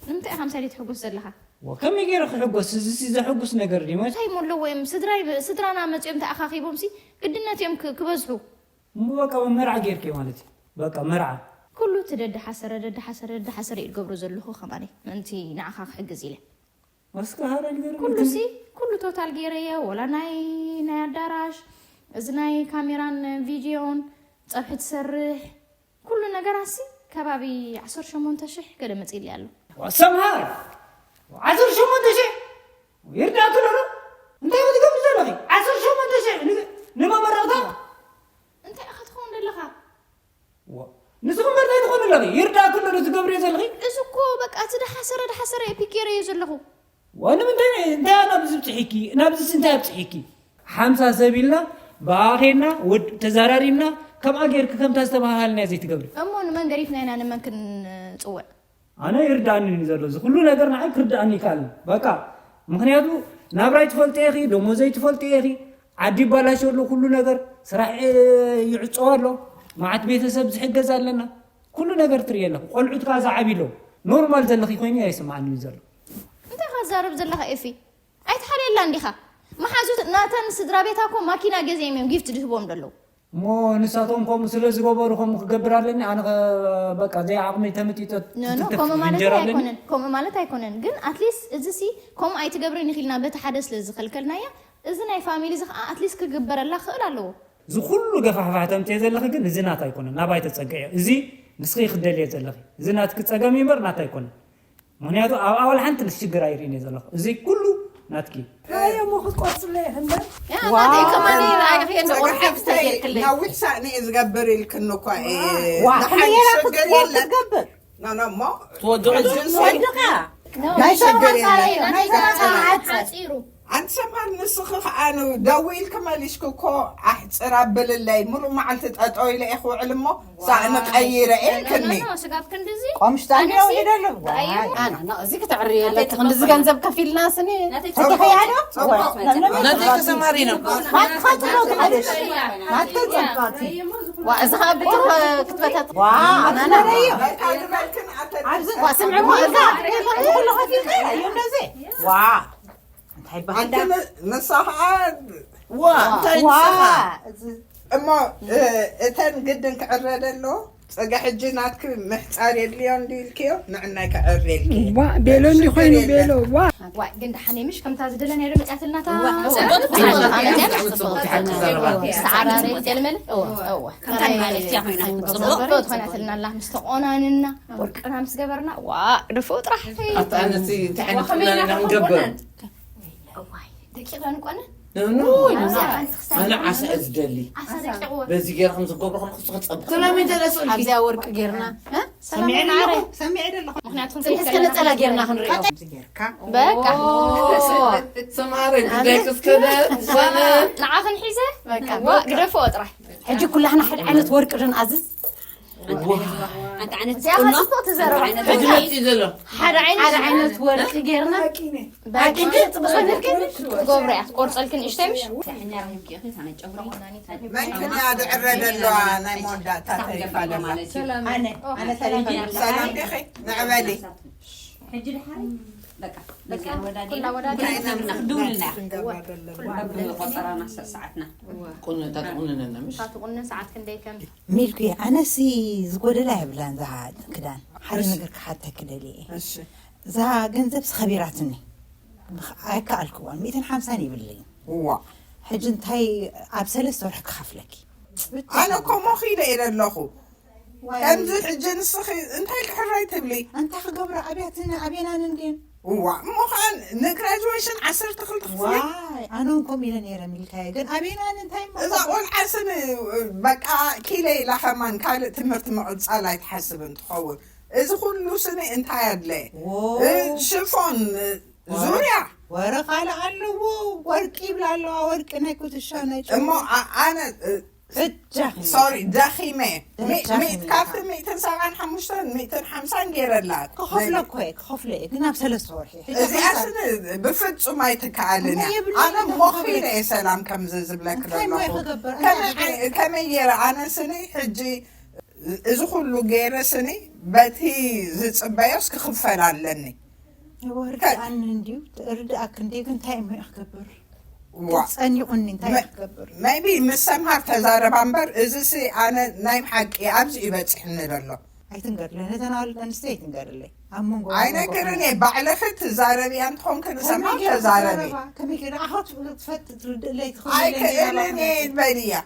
ንምንታይ ኢኻ ምሳሌ ትሕጎስ ዘለኻ ከመይ ገይረ ክሕጎስ እዚ ዘሕጉስ ነገር ድዩ ማለት እንታይ ሞ ኣለዎ እዮም ስድራይ ስድራና መፂኦም ተኣኻኺቦም ሲ ግድነት እዮም ክ- ክበዝሑ እሞ በቃ መርዓ ጌርክ ማለት እዩ በቃ መርዓ ኩሉ እቲ ደድሓሰረ ደድሓሰረ ደድሓሰረ እዩ ዝገብሮ ዘለኹ ከማኒ ምእንቲ ንዓኻ ክሕግዝ ኢለ እስከ ሃረ ንገር ኩሉ ሲ ኩሉ ቶታል ገይረየ ወላ ናይ ናይ ኣዳራሽ እዚ ናይ ካሜራን ቪድዮን ፀብሒ ትሰርሕ ኩሉ ነገራት ሲ ከባቢ ዓሰርተ ሸሞንተ ሽሕ ገለ መፅእሊ ኣሎ ሰምሃር ዓሰርተ ሸሞንተ ሽሕ ይርዳእክ ኣሎ እንታይ ክትገብሪ ዘለኺ ዓሰርተ ሸሞንተ ሽሕ ንመመረቕታ እንታይ ኢኻ ትኸውን ዘለኻ ንስኹም መርዳይ ትኾኑ ኣለኺ ይርዳእክ ኣሎ ትገብሪ ዘለኺ እዚ እኮ በቃ እቲ ደሓሰረ ደሓሰረ ኤፒክ ገይረ እየ ዘለኹ ወንምንታይ እንታይ ናብዚ ብፅሒኪ ናብዚስ እንታይ ኣብፅሒኪ ሓምሳ ሰብ ኢልና ብኣኼና ተዘራሪብና ከምኣ ጌርክ ከምታ ዝተባሃልና ዘይትገብሪ እሞ ንመን ገሪፍና ኢና ንመን ክንፅውዕ ኣነ ይርዳእኒ እዩ ዘሎ እዚ ኩሉ ነገር ንዓይ ክርዳእኒ ይከኣል በቃ ምክንያቱ ናብራይ ትፈልጢ ኢኺ ደሞዘይ ትፈልጢ ኢኺ ዓዲ ይባላሸ ኣሎ ኩሉ ነገር ስራሕ ይዕፀው ኣሎ መዓት ቤተሰብ ዝሕገዝ ኣለና ኩሉ ነገር ትርኢ ኣለኹ ቆልዑት ከዓ ዝዓብይ ኣለዉ ኖርማል ዘለኺ ኮይኑ ኣይስምዓኒ እዩ ዘሎ እንታይ ካ ትዛረብ ዘለኻ ኤፊ ኣይትሓልየላ እንዲኻ መሓዙት ናተን ስድራ ቤታ እኮ ማኪና ገዚኦም እዮም ጊፍት ድህቦም ደለዉ እሞ ንሳቶም ከምኡ ስለ ዝገበሩ ከምኡ ክገብር ኣለኒ ኣነ በቃ ዘይ ዓቕመይ ተመጢጠ ከምኡ ማለት ኣይኮነን ከምኡ ማለት ኣይኮነን ግን ኣትሊስት እዚ ሲ ከምኡ ኣይትገብርን ኢኺልና በቲ ሓደ ስለ ዝኸልከልናያ እዚ ናይ ፋሚሊ እዚ ከዓ ኣትሊስት ክግበረላ ክኽእል ኣለዎ እዚ ኩሉ ገፋሕፋሕ ተምፅኤ ዘለኺ ግን እዚ ናት ኣይኮነን ናባይ ተፀግዐ እዚ ንስኺ ክደልየ ዘለኺ እዚ ናትኪ ፀገም እምበር ናት ኣይኮነን ምክንያቱ ኣብ ኣዋል ሓንቲ ንሽግር ኣይርእን እየ ዘለኹ እዚ ኩሉ ናትኪ እሞ ክትቆርፅለ ይኽንበር ናተይ ከማን ራእይኺ እንደ ቁርሓ ክስተየክለይ ነዊሕ ሳእኒ እየ ዝገብር ኢልክኒ እኮ ክትገብር ናይ ሰብ ሓፂሩ ኣንቲ ሰማን ንስኺ ከዓ ደዊ ኢልኪ መሊሽኪ እኮ ኣሕፅር ኣብልለይ ሙሉእ መዓልቲ ጠጠው ኢለ እየ ክውዕል እሞ ሳእኒ ቀይረ እየ ኢልክኒ ስጋብ ክንድዚ ቆምሽጣ ኣነሲ ይደለም ኣዩ እዚ ክትዕሪ የለት ክንድዚ ገንዘብ ከፊልና ስኒ ተተኸያዶ ነተይ ተሰማሪ ነው ማትከል ጸብቃቲ ዋ እዚ ከዓ ብትኽ ክትበታት ዋ ኣትመረዮ በልካ ዝበልክን ኣተ ኣብዚ ስምዕሞ እዛ ኩሉ ከፊልካ እዩ እንደዚ ዋ እንታይ ኣንቲ ባህዳ ን- ንሳ ኸዓ ዋ እንታይ ዋ ንስኻ እዚ እሞ እ፣ እተን ግድን ክዕረ ደሎ ጸጋ ሕጂ ናትክ ምሕጻር የድልዮ እንዲ ኢልክዮ ንዕናይ ክዕር የልክ ዋ ቤሎ እንዲ ኮይኑ ቤሎ ዋ ዋ ግን ደሓነይ ምሽ ከምታ ዝደለናዮ ዶ መጽኣትልናታ ዋ፣ ጽቡቅ ጽቡቅ ጽቡቅ ጽቡቅ ሰዓራሪ ገልመል እወ እወ ከምታ ማለት እያ ኮይና ጽቡቅ ጽቡቅ ትኾናትልና ኣላ ምስ ተቆናንና ወርቅና ምስ ገበርና ዋ ግደፎ ጥራሕ ኣታ ኣነሲ እንታይ ዓይነት ቁናና ክንገብር እዋይ ደቂቐን ቆነ ኖ ኖ ኣነ ዓሳ እየ ዝደሊ በዚ ገይርኩም ዝገብሩ ከለኩ ዝኸፀብኩ ኣብዚኣ ወርቂ ጌርና ሰሚዐ ደለኹ ሰሚዐ ደለኹ ምክንያቱ እስከ ነፀላ ጌርና ክንሪኦ በቃ ሰማረ ጉዳይ ክስከደ ሰነ ንዓኽን ሒዘ በቃ ግደፎ ጥራሕ ሕጂ ኩላህና ሓደ ዓይነት ወርቂ ዶ ንኣዝዝ ሓንቲ ዓይነት እዚኣ ቁኖ፣ ጽብቕቲ ዘረባ። ሓንቲ ዓይነት ሕጂ መጺኡ ዘሎ። ሓደ ዓይነት፣ ሓደ ዓይነት ወርቂ ጌርና፣ ባቂ ጽብቕ ጌርክን ትገብሮ እያ፣ ትቆርጸልክን እሽተይ ምሽ? መን ክንያ ድዕረ ዘለዋ ናይ መወዳእታ ተሪፋ ደላ? ኣነ፣ ኣነ ተሪፋ ደላ። ሰላም ዲኺ? ንዕበሊ። ሕጂ ድሓር በቃ በቃ ወዳዲና ኩላ ወዳዲና ክድውልና እያ። ክንገብራ ዘለና። ኩላ ቆጸራና ሰዓትና። ቁነ ተትቁንነና ምሽ? እታ ትቁነን ሰዓት ክንደይ ከም ሚልኩ ኣነሲ ዝጎደላ የብላን እዛ ክዳን ሓደ እሺ። ነገር ክሓተኪ ደልየ እየ። እሺ። እዛ ገንዘብ ስኸቢራትኒ ኣይከኣልክዋን ሚእትን ሓምሳን የብለይን። እዋ። ሕጂ እንታይ ኣብ ሰለስተ ወርሒ ክኸፍለኪ? ኣነ እኮ ሞኺለ እየ ዘለኹ። ከምዚ ሕጂ ንስኺ እንታይ ክሕራይ ትብሊ? እንታይ ክገብራ ኣብያትን ኣቤናን እንድየን? እዋ እሞ ኸዓ ንግራጅዌሽን ዓሰርተ ክልተ ክፍሊ ዋይ ኣነ እውን ከምኡ ኢለ ነይረ ሚልካየ ግን ኣቤናን እንታይ እሞ እዛ ቆልዓ ስኒ በቃ ኪለ ኢላ ኸማን ካልእ ትምህርቲ ምቕጻል ኣይትሓስብን ትኸውን። እዚ ኩሉ ስኒ እንታይ ኣድለየ? ሽፎን ዙርያ ወረ ካልእ ኣለዎ ወርቂ ይብላ ኣለዋ ወርቂ ናይ ኩትሻ ናይ እሞ ኣነ እጃኺ ሶሪ ደኺመ ደጃኺ ካብቲ ሚእትን ሰብዓን ሓሙሽተን ሚእትን ሓምሳን ገይረላ ክኸፍሎ እኮ እየ ክኸፍሎ እየ ግን ኣብ ሰለስተ ወርሒ ሕጂ እዚኣ ሓንሳብ ስኒ ብፍጹም ኣይትከኣልን እያ የብለይን ኣነ ሞኺለ እየ ሰላም ከምዚ ዝብለክ እንታይ ሞ ዘለኹ ይኸገብር ከመይ ኣይ- ከመይ ገይረ ኣነ ስኒ ሕጂ እዚ ኩሉ ገይረ ስኒ በቲ ዝጽበዮስ ክኽፈል ኣለኒ ወርዳኣኒ እንድዩ ርድኣክ እንድዩ ግን እንታይ እሞ እየ ክገብር ዋ። ጸኒቑኒ እንታይ እየ ክገብር maybe ምስ ሰምሃር ተዛረባ እምበር እዚ ሲ ኣነ ናይ ብሓቂ ኣብዚ እዩ በጺሕኒ ዘሎ ኣይትንገርለይ ነተን ኣዋልድ ኣንስተይ ኣይትንገርለይ ኣብ መንጎ ኣይነግርን እየ ባዕልኺ ትዛረብያ እንትኾንክ ንሰምሃር ተዛረቢ ከመይ ገይረ ኣኻ ትፈልጥ ትርድእለይ ትኽእለለይ ኣይክእልን እየ በልያ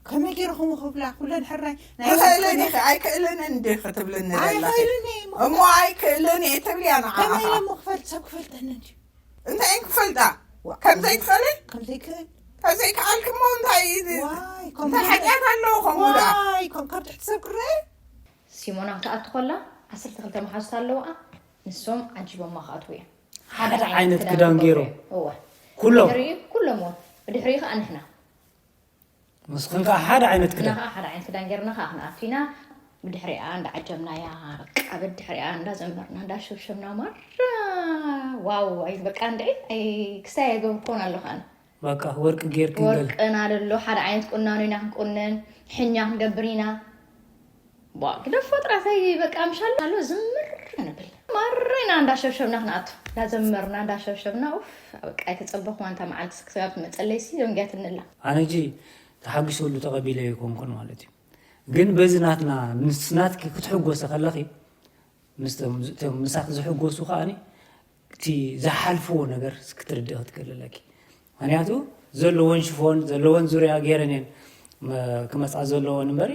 ከመይ ገይረ ከምኡ ክብላ ኩለን ሕራይ ናይ ትኽእልን ኢኺ ኣይክእልን እንዲ ክትብልኒ ዘለኺ ኣይኽእልን እየ እሞ ኣይክእልን እየ ትብልያ ንዓኻ ከመይ እሞ ክፈልጥ ሰብ ክፈልጠኒ እንዲ እንታይ ክፈልጣ ከም ዘይትኽእሊ ከም ዘይክእል ካብ ዘይከኣልኪ እሞ እንታይ ዋይ ከም እንታይ ሓጢኣት ኣለዎ ከምኡ ደኣ ዋይ ከም ካብ ትሕቲ ሰብ ክረአ ሲሞና ክትኣቱ ከላ ዓሰርተ ክልተ መሓዙት ኣለውኣ ንሶም ዓጂቦማ ክኣትዉ እዮም ሓደ ዓይነት ክዳን ገይሮም እወ ኩሎም ብድሕሪኡ ኩሎም እውን ብድሕሪኡ ከዓ ንሕና ንስኽን ከዓ ሓደ ዓይነት ክዳን ንኻ ሓደ ዓይነት ክዳን ጌርና ከዓ ክንኣቱ ኢና ብድሕሪኣ እንዳዓጀብናያ በቃ በድሕሪኣ እንዳዘመርና እንዳሸብሸብና ማራ ዋው ኣይ በቃ እንድዒ ኣይ ክስታይ ኣይገብርኮን ኣለኹ ኣነ በቃ ወርቂ ጌርኪ ገለ ወርቅና ደሎ ሓደ ዓይነት ቁናኖ ኢና ክንቁነን ሕኛ ክንገብር ኢና ቧ ግደፎ ጥራተይ በቃ ምሻል ኣሎ ዝምር ክንብል ማረና እንዳሸብሸብና ክንኣቱ እንዳዘመርና እንዳሸብሸብና ኡፍ በቃ ኣይተጸበኹ ዋንታ መዓልቲ ስክሰባት መጸለይሲ ደንጊያትንላ ኣነ ጂ ተሓጒሰሉ ተቐቢለ ይኮንኩን ማለት እዩ ግን በዚ ናትና ምስ ናትኪ ክትሕጎሰ ከለኺ ምስቶም እቶም ምሳኺ ዝሕጎሱ ከኣኒ እቲ ዝሓልፍዎ ነገር ክትርድእ ክትክእል ኣለኪ ምክንያቱ ዘለወን ሽፎን ዘለወን ዙርያ ገይረን እየን ክመፃ ዘለወን እምበሪ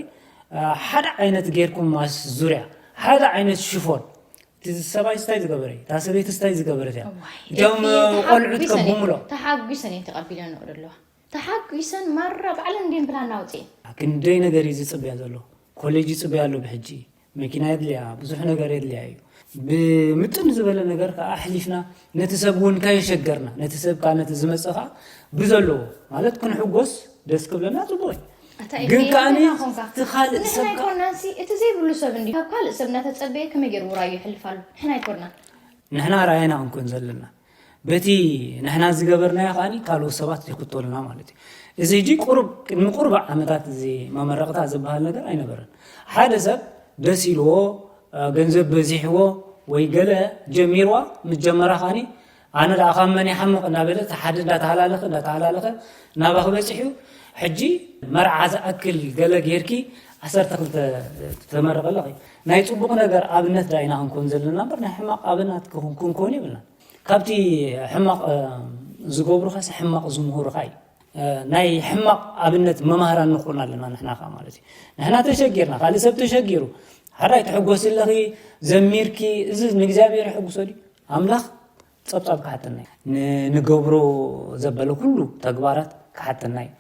ሓደ ዓይነት ጌርኩም ማስ ዙርያ ሓደ ዓይነት ሽፎን እቲ ሰብኣይ ስታይ ዝገበረ እታ ሰበይቲ ስታይ ዝገበረት እያ እቶም ቆልዑት ከብምሎ ተሓጒሰን እየን ተቐቢለንኦ ዘለዋ ተሓጒሰን ማራ ባዕለን እንድየን ብላና ኣውፅኤን ክንደይ ነገር እዩ ዝፅብያ ዘሎ ኮሌጅ ይፅብያ ኣሎ ብሕጂ መኪና የድልያ ብዙሕ ነገር የድልያ እዩ ብምጥን ዝበለ ነገር ከዓ ኣሕሊፍና ነቲ ሰብ እውን ከየሸገርና ነቲ ሰብ ከዓ ነቲ ዝመፀ ከዓ ብዘለዎ ማለት ክንሕጎስ ደስ ክብለና ፅቡቅ እዩ ግን ከዓ እቲ ካልእ ሰብ ከዓ ናንሲ እቲ ዘይብሉ ሰብ እንዲ ካብ ካልእ ሰብ እናተፀበየ ከመይ ገይሩ ውራዩ ይሕልፍ ኣሎ ንሕና ኣይኮንና ንሕና ራእይና ክንኮን ዘለና በቲ ንሕና ዝገበርናዮ ከዓ ካልኦት ሰባት ይኽተሉና ማለት እዩ እዚ ሕጂ ቁሩብ ቅድሚ ቁሩብ ዓመታት እዚ መመረቕታ ዝበሃል ነገር ኣይነበረን ሓደ ሰብ ደስ ኢልዎ ገንዘብ በዚሕዎ ወይ ገለ ጀሚርዋ ምስ ጀመራ ከዓ ኣነ ደኣ ካብ መን ይሓምቕ እናበለ እቲ ሓደ እንዳተሃላለኸ እንዳተሃላለኸ ናባኺ በፂሑ። ሕጂ መርዓ ዝኣክል ገለ ጌርኪ ዓሰርተ ክልተ ተመርቂ ኣለኺ። ናይ ፅቡቕ ነገር ኣብነት ደኣ ኢና ክንኮን ዘለና እምበር ናይ ሕማቕ ኣብነት ክኹን ክንኮን የብልና። ካብቲ ሕማቕ ዝገብሩኻስ ሕማቕ ዝምህሩኻ እዩ። ናይ ሕማቕ ኣብነት መማህራን ንኾን ኣለና ንሕና ኸዓ ማለት እዩ። ንሕና ተሸጊርና ካልእ ሰብ ተሸጊሩ፣ ሕራይ ትሕጎሲ ኣለኺ፣ ዘሚርኪ፣ እዚ ንእግዚኣብሔር የሐጉሶ ድዩ? ኣምላኽ ጸብጻብ ክሓተና እዩ። ንንገብሮ ዘበለ ኩሉ ተግባራት ክሓተና እዩ።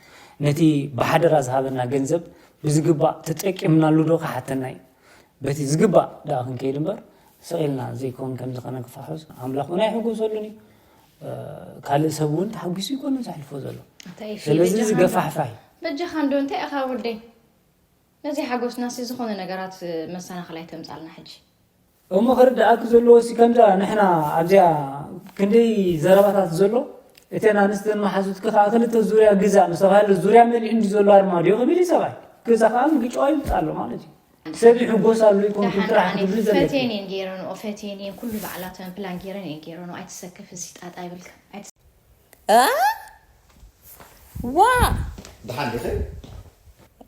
ነቲ ብሓደራ ዝሃበና ገንዘብ ብዝግባእ ተጠቂምናሉ ዶ ክሓተና እዩ። በቲ ዝግባእ ደኣ ክንከይድ እምበር ስቕ ኢልና ዘይኮን ከምዚ ከነግፋሕስ ኣምላኽ እውን ኣይሕጎሰሉን እዩ። ካልእ ሰብ እውን ተሓጒሱ ይኮነ ዘሕልፎ ዘሎ። ስለዚ ዝገፋሕፋሕ እዩ። በጃኻ እንዶ እንታይ ኢኻ ወደይ? ነዚ ሓጎስናሲ ዝኾነ ነገራት መሰናኽል ኣይተምጻልና ሕጂ። እሞ ክርድኣኪ ዘለዎ ሲ ከምዛ ንሕና ኣብዚኣ ክንደይ ዘረባታት ዘሎ እተን ኣንስትን መሓዙትኪ ከዓ ክልተ ዙርያ ግዛእ ምስ ተባሃለ ዙርያ መሊኡ እንዲ ዘሎ ኣርማድዮ ክብል እዩ ሰብኣይ። ገዛ ከዓ ምግጫዋ ይምፃ ኣሎ ማለት እዩ። ሰብ ይሕጎሳሉ ይኮንኩም ጥራሕ ክትብሉ ዘለኪ። ፈቴን እየን ገይረንኦ፣ ፈቴን እየን ኩሉ ባዕላተን ፕላን ገይረን እየን ገይረንኦ። ኣይትሰከፍ፣ እዚ ጣጣ ይብልካ። ኣይትስ- እ? ዋ! ደሓን ዲኺ?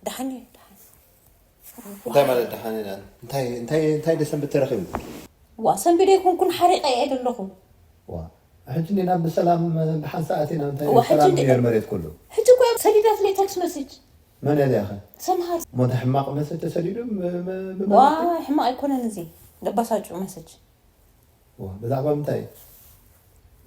ደሓን እየ፣ ደሓን። እንታይ ማለት ደሓን ኢላ? እንታይ፣ እንታይ፣ እንታይ ደሰንብት ተረኺቡ? ዋ፣ ሰንቢደ ኣይኮንኩን፣ ሓሪቐ እየ ዘለኹ። ዋ፣ ሕጂ እንዲና ብሰላም ብሓንሳእ ኣቲና፣ እንታይ ዋ፣ ሕጂ ሰላም እንዲ- ነይር መሬት ኩሉ? ሕጂ እኮ እያ ሰዲዳትለይ ቴክስት መሴጅ። መን እያ እዚኣ ኸ? ሰምሃር። እሞ እቲ ሕማቕ መሰ ተሰዲዱ ብ-፣ ብ-፣ ዋ፣ ብመንግስቲ? ሕማቕ ኣይኮነን እዚ። ደባሳጩ መሰጅ። ዋ፣ ብዛዕባ ምንታይ?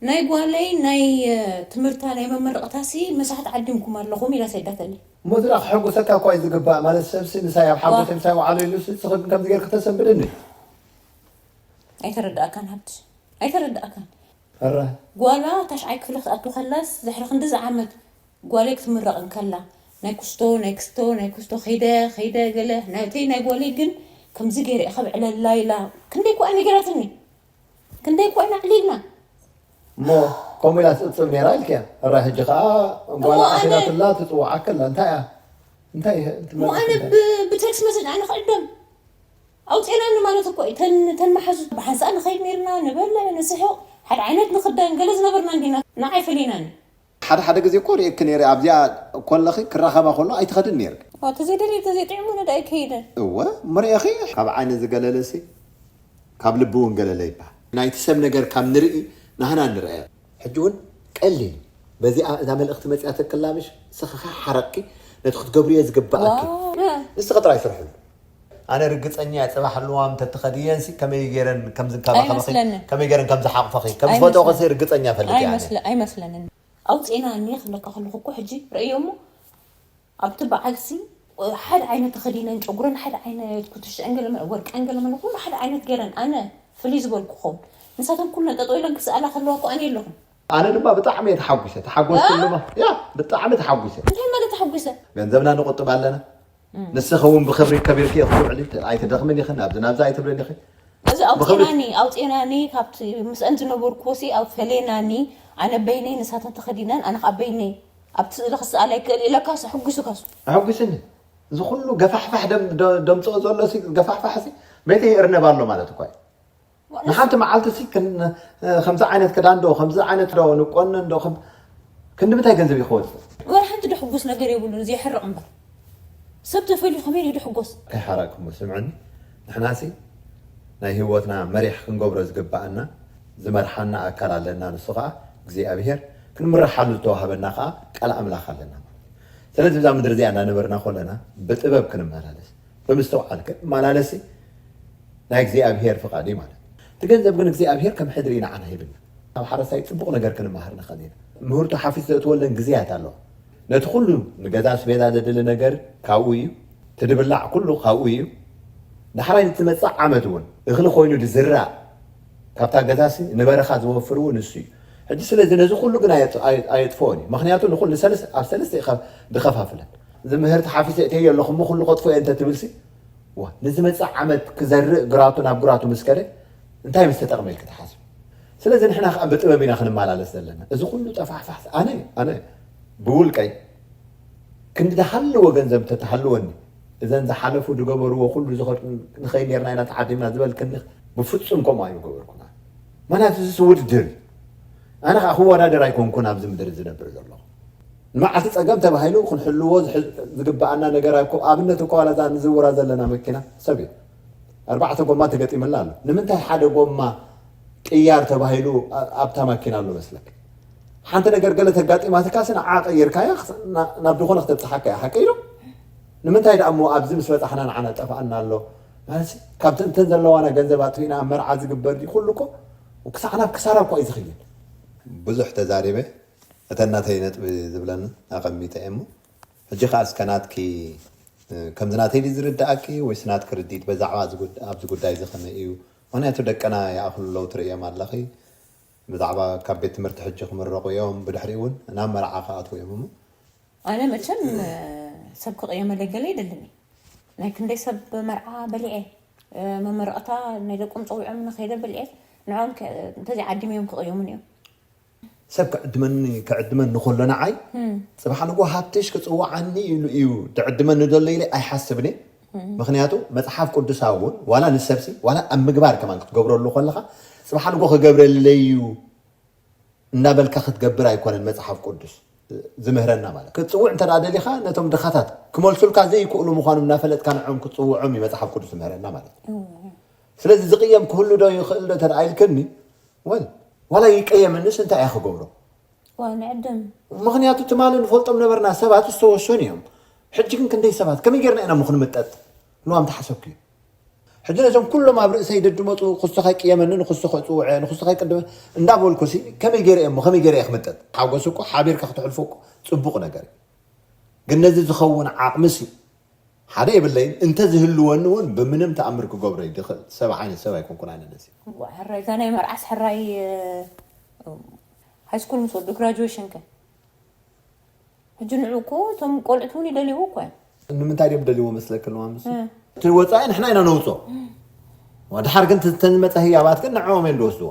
ናይ ጓለይ ናይ፣ እ፣ ትምህርታ ናይ መመረቕታሲ ምሳሕ ተዓዲምኩም ኣለኹም ኢላ ሰዳተለይ። እሞ እዚ ደኣ ክሕጉሰካ እኳ እዩ ዝግባእ። ማለት ሰብሲ ምሳይ ኣብ ዋ። ሓጎሰይ ምሳይ ውዓሉ ኢሉ ሲ፣ ንስኺ ግን ከምዚ ጌርኪ ተሰንብድኒ? ኣይተረድኣካን ሃብትሽ። ኣይተረድኣካን። ሕረ። ጓላ ታሽዓይ ክፍሊ ክትኣቱ ከላስ ድሕሪ ክንድዚ ዓመት ጓለይ ክትምረቕ እንከላ ናይ ኩስቶ፣ ናይ ክስቶ፣ ናይ ኩስቶ ከይደ፣ ከይደ ገለ ናይተይ ናይ ጓለይ ግን ከምዚ ገይረ እየ ከብዕለላ ኢላ ክንደይ እኮ እያ ነጊራትኒ። ክንደይ እኮ ኢና ኣዕሊልና። እሞ ከምኡ ኢላ ትጽብጽብ ነይራ ኢልክያ። ሕራይ ሕጂ ኸኣ ጓላ እሞ ኣነ ኣኺላትላ ትጽውዓከላ። እንታይ እያ? እንታይ እየ? እሞ ኣነ ብ-፣ ብቴክስት መሰጅ ኣነ ክዕደም ኣውፅኤናኒ ማለት እኮ እዩ። ተን፣ ተን መሓዙት ብሓንሳእ ንኸይድ ነይርና፣ ንበልዕ፣ ንስሕቕ፣ ሓደ ዓይነት ንኽዳን፣ ገለ ዝነበርና እንዲና፣ ንዓይ ፈሊናኒ። ሓደ ሓደ ግዜ እኮ ርእየኪ ነይረ፣ ኣብዚኣ ኮለኺ ክራኸባ ከሎ ኣይትኸድን ነይርኪ። ዋ፣ ተዘይደልየ፣ ተዘይጥዕሙኒ ደኣ ኣይከይድን። እወ፣ እሞ ርእየኺ፣ ካብ ዓይኒ ዝገለለሲ፣ ካብ ልቢ እውን ገለለ ይበሃል። ናይቲ ሰብ ነገር ካብ ንርኢ፣ ናህና ንርኣዮ። ሕጂ እውን ቀሊል እዩ። በዚኣ እዛ መልእኽቲ መጺኣተክላ ምሽ፣ ንስኺ ኸኣ ሓረቕኪ ነቲ ክትገብርዮ ዝግብኣኪ። ዋው። ንስኺ ጥራይ ስርሕሉ። ኣነ ርግጸኛ እየ፣ ጽባሕ ልዋም እንተትኸድየንሲ ከመይ ገይረን ከም ዝንከባኸባኺ፣ ኣይመስለንን። ከመይ ገይረን ከም ዝሓቕፋኺ፣ ከም ዝፈትዋኺ ኣይመስለንን። ርግጸኛ እፈልጥ እየ ኣነ። ኣይመስለ-፣ ኣይመስለንን። ኣውጺእናኒ ክብለካ ከለኹ እኮ ሕጂ ርእዮ እሞ ኣብቲ በዓልሲ ሓደ ዓይነት ተኸዲነን፣ ጨጉረን ሓደ ዓይነት፣ ኩትሽአን ገለ መ-፣ ወርቀን ገለ መለ፣ ኩሉ ሓደ ዓይነት ገይረን፣ ኣነ ፍልይ ዝበልኩ ክኸውን። ንሳተን ኩለን ጠጠው ኢለን ክስኣላ ከለዋ እኮ ኣነ የለኹን። ኣነ ድማ ብጣዕሚ እየ ተሓጒሰ። ተሓጎስኩ እ? ድማ፣ ያ፣ ብጣዕሚ ተሓጒሰ። እንታይ ማለት ተሓጒሰ? ገንዘብና ንቑጥብ ኣለና። እም። ንስኺ እውን ብኽብሪ ከቢርኪ ኢኺ ትውዕሊ፣ ኣይትደኽምን ኢኺ፣ ናብዚ ናብዚ ኣይትብልን ኢኺ። እዚ ብኽብሪ ኣውፅኤናኒ፣ ኣውፅኤናኒ ካብቲ ምስአን ዝነበርኩዎ ሲ ኣብ ፈለየናኒ፣ ኣነ በይነይ ንሳተን ተኸዲነን፣ ኣነ ከዓ በይነይ ኣብቲ ስእሊ ክስኣል ኣይክእል ኢለካስ ኣሕጉስካስ። ኣሕጉስኒ። እዚ ኩሉ ገፋሕፋሕ ደም-፣ ደ-፣ ደምፅኦ ዘሎ ሲ፣ ገፋሕፋሕ ሲ፣ መይተይ እርነብ ኣሎ ማለት እኳ እዩ። ንሓንቲ መዓልቲ ሲ ክን-፣ ከምዚ ዓይነት ክዳን ዶ፣ ከምዚ ዓይነት ዶ ንቆነን ዶ፣ ከም-፣ ክንዲ ምንታይ ገንዘብ እዩ ክወፅእ? ወላ ሓንቲ ዶ ሕጉስ ነገር የብሉን፣ እዚ የሕርቕ እምበር። ሰብ ተፈልዩ ከመይ ኢሉ ዶ ሕጎስ? ከይሓረቅኩሞ ስምዕኒ፣ ንሕናሲ ናይ ህይወትና መሪሕ ክንገብሮ ዝግብኣና ዝመርሓና ኣካል ኣለና፣ ንሱ ኸዓ እግዚኣብሄር፣ ክንምርሓሉ ዝተዋህበና ኸዓ ቃል ኣምላኽ ኣለና ማለት እዩ። ስለዚ እዛ ምድሪ እዚኣ እናነበርና ከለና ብጥበብ ክንመላለስ፣ ብምስትውዓል ክንመላለስ ናይ እግዚኣብሄር ፍቓድ እዩ ማለት እዩ። እቲ ገንዘብ ግን እግዚኣብሄር ከም ሕድሪ ንዓና ሂብና። ካብ ሓረስታይ ጽቡቕ ነገር ክንመሃር ንኽእል ኢና። ምህርቱ ሓፊስ ዘእትወለን ግዜያት ኣለዋ። ነቲ ኩሉ ንገዛ ኣስቤዛ ዘድሊ ነገር ካብኡ እዩ። እቲ ድብላዕ ኩሉ ካብኡ እዩ። ዳሕራይ ንትመጽእ ዓመት እውን እኽሊ ኮይኑ ድዝራእ ካብታ ገዛሲ ንበረኻ ዝወፍር እውን ንሱ እዩ። ሕጂ ስለዚ ነዚ ኩሉ ግን ኣየጥ-፣ ኣየ-፣ ኣየጥፍኦን እዩ። ምኽንያቱ ንኹሉ ሰለስ-፣ ኣብ ሰለስተ እዩ ከ-፣ ድኸፋፍለን። እዚ ምህርቲ ሓፊሰ እተዮ ኣለኹ እሞ ኩሉ ከጥፍኦ እየ እንተትብልሲ፣ ዋ፣ ንዝመጽእ ዓመት ክዘርእ ግራቱ ናብ ግራቱ ምስ ከደ እንታይ ምስ ተጠቕመ ኢልኪ ትሓስቢ? ስለዚ ንሕና ከኣ ብጥበብ ኢና ክንመላለስ ዘለና። እዚ ኩሉ ጠፋሕፋሕ ኣነ፣ ኣነ ብውልቀይ ክንዲ ዝሃለወ ገንዘብ እንተትሃልወኒ፣ እዘን ዝሓለፉ ዝገበርዎ ኩሉ ዝኸድ-፣ ንኸይድ ኔርና ኢና ተዓዲምና ዝበልክኒ፣ ብፍጹም ከምኡ ኣይምገበርኩን። ምኽንያቱ እዚስ ውድድር እዩ። ኣነ ከዓ ክወዳደር ኣይኮንኩን ኣብዚ ምድሪ ዝነብር ዘለኹ። ንመዓልቲ ፀገም ተባሂሉ ክንሕልዎ ዝሕ- ዝግበኣና ነገር ኣይኮ ኣብነት እኮ ዋላ እዛ ንዝውራ ዘለና መኪና ሰብ እዩ ኣርባዕተ ጎማ ተገጢምላ ኣሎ። ንምንታይ ሓደ ጎማ ቅያር ተባሂሉ ኣብታ ማኪና ኣሎ መስለክ? ሓንቲ ነገር ገለ ተጋጢማትካሲ ንዓ ቀይርካያ ናብ ዝኾነ ክተብፅሓካ እያ። ሓቂ ኢሉ ንምንታይ ደኣ እሞ ኣብዚ ምስ በፃሕና ንዓና ጠፍኣና ኣሎ ማለት ካብቲ እንተን ዘለዋና ገንዘብ ኣጥፊእና ኣብ መርዓ ዝግበር ድዩ ኩሉ እኮ ክሳዕ ናብ ክሳራ እኮ እዩ ዝኽይድ። ብዙሕ ተዛሪበ እተን ናተይ ነጥቢ ዝብለን ኣቐሚጠ እየ እሞ ሕጂ ከዓ እስከ ናትኪ ከምዚ ናተይ ድዩ ዝርድኣኪ ወይስ ናትኪ ርድኢት በዛዕባ ኣብዚ ጉዳይ እዚ ከመይ እዩ? ምክንያቱ ደቅና ይኣኽሉ ኣለዉ ትርእዮም ኣለኺ። ብዛዕባ ካብ ቤት ትምህርቲ ሕጂ ክምረቑ እዮም፣ ብድሕሪኡ እውን ናብ መርዓ ክኣትዉ እዮም እሞ። ኣነ መቸም ሰብ ክቕየመለይ ገለ ይደልን እዩ። ናይ ክንደይ ሰብ መርዓ በሊዐ መመረቕታ ናይ ደቆም ፀዊዖም ንኸይደ በሊዐ ንዖም እንተዚ ዓዲም እዮም ክቕየሙን እዮም። ሰብ ክዕድመኒ ክዕድመኒ ከሎ ንዓይ ፅባሕ ንጎ ሃብትሽ ክፅውዓኒ ኢሉ እዩ ድዕድመኒ ዘሎ ኢለ ኣይሓስብን እየ። ምክንያቱ መፅሓፍ ቅዱሳዊ እውን ዋላ ንሰብሲ ዋላ ኣብ ምግባር ከማን ክትገብረሉ ከለካ ፅባሕ ንጎ ክገብረለይ እዩ እናበልካ ክትገብር ኣይኮነን መፅሓፍ ቅዱስ ዝምህረና ማለት ክትፅውዕ እንተ ደሊኻ ነቶም ድኻታት ክመልሱልካ ዘይክእሉ ምኳኖም እናፈለጥካ ንዖም ክትፅውዖም እዩ መፅሓፍ ቅዱስ ዝምህረና ማለት እዩ። ስለዚ ዝቕየም ክህሉ ዶ ይኽእል ዶ እንተ ኢልክኒ ወል ዋላ ይቀየመንስ እንታይ እየ ክገብሮ? ንዕድም ምኽንያቱ ትማሊ ንፈልጦም ነበርና ሰባት ዝተወሰኑ እዮም። ሕጂ ግን ክንደይ ሰባት ከመይ ጌርና ኢና እሞ ክንምጠጥ? ንዋም ተሓሰብኩ እዩ። ሕጂ ነዞም ኩሎም ኣብ ርእሰይ ደድመፁ ክስኻ ይቅየመኒ ንክስኻ ይፅውዐ ንክስኻ ይቅድመ እንዳበልኩ ሲ ከመይ ገይረ እሞ ከመይ ገይረ እየ ክምጠጥ? ሓጎስ እኮ ሓቢርካ ክትሕልፎ እኮ ፅቡቕ ነገር እዩ። ግን ነዚ ዝኸውን ዓቕሚ ሲ ሓደ የብለይን እንተዝህልወኒ እውን ብምንም ተኣምር ክገብሮ ይድኽእል ሰብ ዓይነት ሰብ ኣይኮንኩን ኣነ ነዚ። እዋ፣ ሕራይ እዛ ናይ መርዓስ ሕራይ ሃይስኩል ምስ ወዱ ግራጁዌሽን ከ ሕጂ ንዑ እኮ እቶም ቆልዑት እውን ይደልይዎ እኮ እዮም። ንምንታይ ድዮም ደልይዎ መስለክ ኣለዋ ምስ እቲ ወፃኢ ንሕና ኢና ነውፅኦ ድሓር ግን ተዝመፀ ህያባት ግን ንዕኦም እዮም ዝወስድዎ።